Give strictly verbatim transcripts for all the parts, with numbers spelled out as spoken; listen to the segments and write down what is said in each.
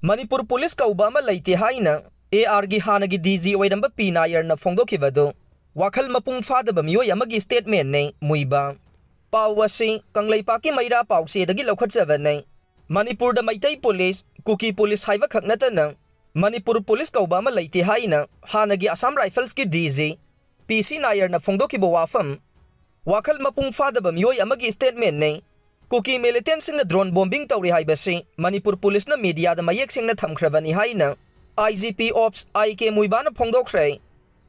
Manipur police ꯀꯧꯕ ꯑꯃ ꯂꯩꯇꯦ ꯍꯥꯏꯅ ꯑꯦ ꯑꯥꯔꯒꯤ ꯍꯥꯟꯅꯒꯤ ꯗꯤ ꯖꯤ ꯑꯣꯏꯔꯝꯕ ꯄꯤ ꯅꯥꯌꯔꯅ ꯐꯣꯡꯗꯣꯛꯈꯤꯕꯗꯨ ꯋꯥꯈꯜ ꯃꯄꯨꯡ ꯐꯥꯗꯕ ꯃꯤꯑꯣꯏ ꯑꯃꯒꯤ ꯁ꯭ꯇꯦꯠꯃꯦꯟꯅꯦ, ꯃꯨꯏꯕ꯫ ꯄꯥꯎ ꯑꯁꯤ ꯀꯪꯂꯩꯄꯥꯛꯀꯤ ꯃꯩꯔꯥ ꯄꯥꯎꯆꯦꯗꯒꯤ ꯂꯧꯈꯠꯆꯕꯅꯦ꯫ ꯃꯅꯤꯄꯨꯔꯗ ꯃꯩꯇꯩ ꯄꯨꯂꯤꯁ, ꯀꯨꯀꯤ ꯄꯨꯂꯤꯁ ꯍꯥꯏꯕ ꯈꯛ ꯅꯠꯇꯅ ꯃꯅꯤꯄꯨꯔ ꯄꯨꯂꯤꯁ ꯀꯧꯕ ꯑꯃ ꯂꯩꯇꯦ ꯍꯥꯏꯅ ꯍꯥꯟꯅꯒꯤ ꯑꯁꯥꯝ ꯔꯥꯏꯐꯜꯁꯀꯤ ꯗꯤ ꯖꯤ ꯄꯤ ꯁꯤ ꯅꯥꯌꯔꯅ ꯐꯣꯡꯗꯣꯛꯈꯤꯕ ꯋꯥꯐꯝ ꯋꯥꯈꯜ ꯃꯄꯨꯡ ꯐꯥꯗꯕ ꯃꯤꯑꯣꯏ ꯑꯃꯒꯤ ꯁ꯭ꯇꯦꯠꯃꯦꯟꯅꯦ꯫ ꯀꯨꯀꯤ ꯃꯤꯂꯤꯇꯦꯟꯁꯤꯡꯅ ꯗ꯭ꯔꯣꯟ ꯕꯣꯝꯕꯤꯡ ꯇꯧꯔꯤ ꯍꯥꯏꯕꯁꯤ ꯃꯅꯤꯄꯨꯔ ꯄꯨꯂꯤꯁꯅ ꯃꯤꯗꯤꯌꯥꯗ ꯃꯌꯦꯛ ꯁꯦꯡꯅ ꯊꯝꯈ꯭ꯔꯕꯅꯤ ꯍꯥꯏꯅ ꯑꯥꯏ ꯖꯤ ꯄꯤ ꯑꯣꯞꯁ ꯑꯥꯏ ꯀꯦ ꯃꯨꯏꯕꯥꯅ ꯐꯣꯡꯗꯣꯛꯈ꯭ꯔꯦ꯫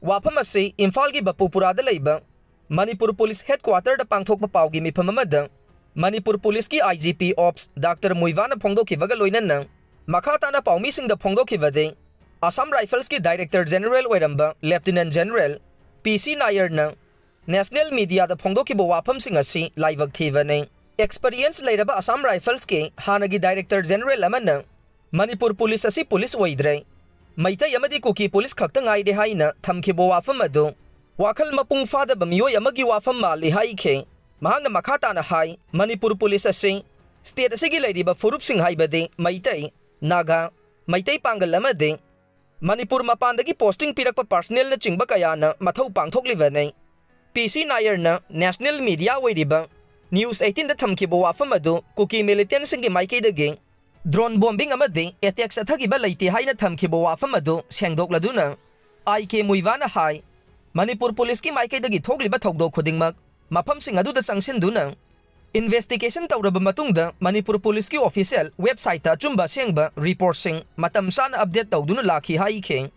ꯋꯥꯐꯝ ꯑꯁꯤ ꯏꯝꯐꯥꯜꯒꯤ ꯕꯄꯨꯄꯨꯔꯥꯗ ꯂꯩꯕ ꯃꯅꯤꯄꯨꯔ ꯄꯨꯂꯤꯁ ꯍꯦꯗꯀ꯭ꯋꯥꯇꯔꯗ ꯄꯥꯡꯊꯣꯛꯄ ꯄꯥꯎꯒꯤ ꯃꯤꯐꯝ ꯑꯃꯗ ꯃꯅꯤꯄꯨꯔ ꯄꯨꯂꯤꯁꯀꯤ ꯑꯥꯏ ꯖꯤ ꯄꯤ ꯑꯣꯞꯁ ꯗꯥꯛꯇꯔ ꯃꯨꯏꯕꯥꯅ ꯐꯣꯡꯗꯣꯛꯈꯤꯕꯒ ꯂꯣꯏꯅꯅ ꯃꯈꯥ ꯇꯥꯅ ꯄꯥꯎꯃꯤꯁꯤꯡꯗ ꯐꯣꯡꯗꯣꯛꯈꯤꯕꯗꯤ, ꯑꯁꯥꯝ ꯔꯥꯏꯐꯜꯁꯀꯤ ꯗꯥꯏꯔꯦꯛꯇꯔ ꯖꯦꯅꯔꯦꯜ ꯑꯣꯏꯔꯝꯕ ꯂꯦꯐꯇꯤꯅꯦꯟ ꯖꯦꯅꯔꯦꯜ ꯄꯤ ꯁꯤ ꯅꯥꯌꯔꯅ ꯅꯦꯁꯅꯦꯜ ꯃꯤꯗꯤꯌꯥꯗ ꯐꯣꯡꯗꯣꯛꯈꯤꯕ ꯋꯥꯐꯝꯁꯤꯡ ꯑꯁꯤ ꯂꯥꯏꯕꯛ ꯊꯤꯕꯅꯤ꯫ ꯑꯦꯛꯁꯄꯔꯤꯌꯦꯟꯁ ꯂꯩꯔꯕ ꯑꯁꯥꯝ ꯔꯥꯏꯐꯜꯁꯀꯤ ꯍꯥꯟꯅꯒꯤ ꯗꯥꯏꯔꯦꯛꯇꯔ ꯖꯦꯅꯔꯦꯜ ꯑꯃꯅ ꯃꯅꯤꯄꯨꯔ ꯄꯨꯂꯤꯁ ꯑꯁꯤ ꯄꯨꯂꯤꯁ ꯑꯣꯏꯗ꯭ꯔꯦ, ꯃꯩꯇꯩ ꯑꯃꯗꯤ ꯀꯨꯀꯤ ꯄꯨꯂꯤꯁ ꯈꯛꯇ ꯉꯥꯏꯔꯦ ꯍꯥꯏꯅ ꯊꯝꯈꯤꯕ ꯋꯥꯐꯝ ꯑꯗꯨ ꯋꯥꯈꯜ ꯃꯄꯨꯡ ꯐꯥꯗꯕ ꯃꯤꯑꯣꯏ ꯑꯃꯒꯤ ꯋꯥꯐꯝ ꯃꯥꯜꯂꯤ ꯍꯥꯏꯈꯤ꯫ ꯃꯍꯥꯛꯅ ꯃꯈꯥ ꯇꯥꯅ ꯍꯥꯏ, ꯃꯅꯤꯄꯨꯔ ꯄꯨꯂꯤꯁ ꯑꯁꯤ ꯁ꯭ꯇꯦꯠ ꯑꯁꯤꯒꯤ ꯂꯩꯔꯤꯕ ꯐꯨꯔꯨꯞꯁꯤꯡ ꯍꯥꯏꯕꯗꯤ ꯃꯩꯇꯩ, ꯅꯥꯒꯥ, ꯃꯩꯇꯩ ꯄꯥꯡꯒꯜ ꯑꯃꯗꯤ ꯃꯅꯤꯄꯨꯔ ꯃꯄꯥꯟꯗꯒꯤ ꯄꯣꯁꯇꯤꯡ ꯄꯤꯔꯛꯄ ꯄꯔꯁꯅꯦꯜꯅꯆꯤꯡꯕ ꯀꯌꯥꯅ ꯃꯊꯧ ꯄꯥꯡꯊꯣꯛꯂꯤꯕꯅꯤ꯫ ꯄꯤ ꯁꯤ ꯅꯥꯌꯔꯅ ꯅꯦꯁꯅꯦꯜ ꯃꯤꯗꯤꯌꯥ ꯑꯣꯏꯔꯤꯕ ꯅ꯭ꯌꯨꯁ ꯑꯩꯠꯇꯤꯟꯗ ꯊꯝꯈꯤꯕ ꯋꯥꯐꯝ ꯑꯗꯨ ꯀꯨꯀꯤ ꯃꯤꯂꯤꯇꯦꯟꯁꯤꯡꯒꯤ ꯃꯥꯏꯀꯩꯗꯒꯤ ꯗ꯭ꯔꯣꯟ ꯕꯣꯝꯕꯤꯡ ꯑꯃꯗꯤ ꯑꯦꯇꯦꯛ ꯆꯠꯊꯈꯤꯕ ꯂꯩꯇꯦ ꯍꯥꯏꯅ ꯊꯝꯈꯤꯕ ꯋꯥꯐꯝ ꯑꯗꯨ ꯁꯦꯡꯗꯣꯛꯂꯗꯨꯅ, ꯑꯥꯏ ꯀꯦ ꯃꯨꯏꯕꯥꯅ ꯍꯥꯏ, ꯃꯅꯤꯄꯨꯔ ꯄꯨꯂꯤꯁꯀꯤ ꯃꯥꯏꯀꯩꯗꯒꯤ ꯊꯣꯛꯂꯤꯕ ꯊꯧꯗꯣꯛ ꯈꯨꯗꯤꯡꯃꯛ ꯃꯐꯝꯁꯤꯡ ꯑꯗꯨꯗ ꯆꯪꯁꯤꯟꯗꯨꯅ ꯏꯟꯚꯦꯁꯇꯤꯒꯦꯁꯟ ꯇꯧꯔꯕ ꯃꯇꯨꯡꯗ ꯃꯅꯤꯄꯨꯔ ꯄꯨꯂꯤꯁꯀꯤ ꯑꯣꯐꯤꯁꯤꯌꯦꯜ ꯋꯦꯕꯁꯥꯏꯠꯇ ꯑꯆꯨꯝꯕ ꯑꯁꯦꯡꯕ ꯔꯤꯄꯣꯔꯠꯁꯤꯡ ꯃꯇꯝ ꯆꯥꯅ ꯑꯞꯗꯦꯠ ꯇꯧꯗꯨꯅ ꯂꯥꯛꯈꯤ ꯍꯥꯏꯈꯤ꯫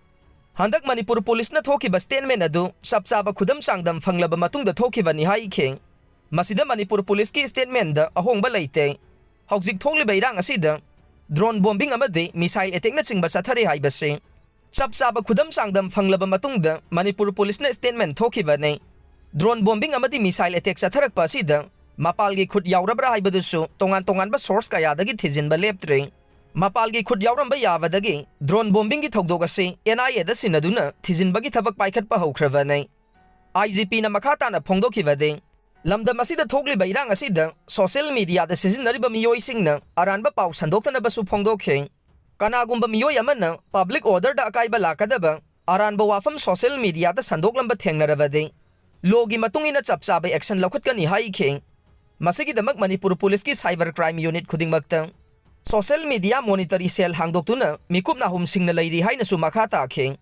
ꯍꯟꯗꯛ ꯃꯅꯤꯄꯨꯔ ꯄꯨꯂꯤꯁꯅ ꯊꯣꯛꯈꯤꯕ ꯁ꯭ꯇꯦꯠꯃꯦꯟ ꯑꯗꯨ ꯆꯞ ꯆꯥꯕ ꯈꯨꯗꯝ ꯆꯥꯡꯗꯝ ꯐꯪꯂꯕ ꯃꯇꯨꯡꯗ ꯊꯣꯛꯈꯤꯕꯅꯤ ꯍꯥꯏꯈꯤ꯫ ꯃꯁꯤꯗ ꯃꯅꯤꯄꯨꯔ ꯄꯨꯂꯤꯁꯀꯤ ꯁ꯭ꯇꯦꯠꯃꯦꯟꯗ ꯑꯍꯣꯡꯕ ꯂꯩꯇꯦ꯫ ꯍꯧꯖꯤꯛ ꯊꯣꯛꯂꯤꯕ ꯏꯔꯥꯡ ꯑꯁꯤꯗ ꯗ꯭ꯔꯣꯟ ꯕꯣꯝꯕꯤꯡ ꯑꯃꯗꯤ ꯃꯤꯁꯥꯏꯜ ꯑꯦꯇꯦꯛꯅꯆꯤꯡꯕ ꯆꯠꯊꯔꯦ ꯍꯥꯏꯕꯁꯤ ꯆꯞ ꯆꯥꯕ ꯈꯨꯗꯝ ꯆꯥꯡꯗꯝ ꯐꯪꯂꯕ ꯃꯇꯨꯡꯗ ꯃꯅꯤꯄꯨꯔ ꯄꯨꯂꯤꯁꯅ ꯁ꯭ꯇꯦꯠꯃꯦꯟ ꯊꯣꯛꯈꯤꯕꯅꯤ꯫ ꯗ꯭ꯔꯣꯟ ꯕꯣꯝꯕꯤꯡ ꯑꯃꯗꯤ ꯃꯤꯁꯥꯏꯜ ꯑꯦꯇꯦꯛ ꯆꯠꯊꯔꯛꯄ ꯑꯁꯤꯗ ꯃꯄꯥꯜꯒꯤ ꯈꯨꯠ ꯌꯥꯎꯔꯕ꯭ꯔꯥ ꯍꯥꯏꯕꯗꯨꯁꯨ ꯇꯣꯉꯥꯟ ꯇꯣꯉꯥꯟꯕ ꯁꯣꯔꯁ ꯀꯌꯥꯗꯒꯤ ꯊꯤꯖꯤꯟꯕ ꯂꯦꯞꯇ꯭ꯔꯤ꯫ ꯃꯄꯥꯜꯒꯤ ꯈꯨꯠ ꯌꯥꯎꯔꯝꯕ ꯌꯥꯕꯗꯒꯤ ꯗ꯭ꯔꯣꯟ ꯕꯣꯝꯕꯤꯡꯒꯤ ꯊꯧꯗꯣꯛ ꯑꯁꯤ ꯑꯦꯟ ꯑꯥꯏ ꯑꯦꯗ ꯁꯤꯟꯅꯗꯨꯅ ꯊꯤꯖꯤꯟꯕꯒꯤ ꯊꯕꯛ ꯄꯥꯏꯈꯠꯄ ꯍꯧꯈ꯭ꯔꯕꯅꯤ꯫ ꯑꯥꯏ ꯖꯤ ꯄꯤꯅ ꯃꯈꯥ ꯇꯥꯅ ꯐꯣꯡꯗꯣꯛꯈꯤꯕꯗꯤ, ꯂꯝꯗꯝ ꯑꯁꯤꯗ ꯊꯣꯛꯂꯤꯕ ꯏꯔꯥꯡ ꯑꯁꯤꯗ ꯁꯣꯁꯤꯌꯦꯜ ꯃꯤꯗꯤꯌꯥꯗ ꯁꯤꯖꯤꯟꯅꯔꯤꯕ ꯃꯤꯑꯣꯏꯁꯤꯡꯅ ꯑꯔꯥꯟꯕ ꯄꯥꯎ ꯁꯟꯗꯣꯛꯇꯅꯕꯁꯨ ꯐꯣꯡꯗꯣꯛꯈꯤ꯫ ꯀꯅꯥꯒꯨꯝꯕ ꯃꯤꯑꯣꯏ ꯑꯃꯅ public orderꯗ ꯑꯀꯥꯏꯕ ꯂꯥꯛꯀꯗꯕ ꯑꯔꯥꯟꯕ ꯋꯥꯐꯝ social mediaꯗ ꯁꯟꯗꯣꯛꯂꯝꯕ ꯊꯦꯡꯅꯔꯕꯗꯤ, lawꯒꯤ ꯃꯇꯨꯡ ꯏꯟꯅ ꯆꯞ ꯆꯥꯕ action ꯂꯧꯈꯠꯀꯅꯤ ꯍꯥꯏꯈꯤ꯫ ꯃꯁꯤꯒꯤꯗꯃꯛ ꯃꯅꯤꯄꯨꯔ ꯄꯨꯂꯤꯁꯀꯤ cyber crime unit ꯈꯨꯗꯤꯡꯃꯛꯇ social media monitoring cell ꯍꯥꯡꯗꯣꯛꯇꯨꯅ ꯃꯤꯀꯨꯞ ꯅꯥꯍꯨꯝꯁꯤꯡꯅ ꯂꯩꯔꯤ ꯍꯥꯏꯅꯁꯨ ꯃꯈꯥ ꯇꯥꯈꯤ꯫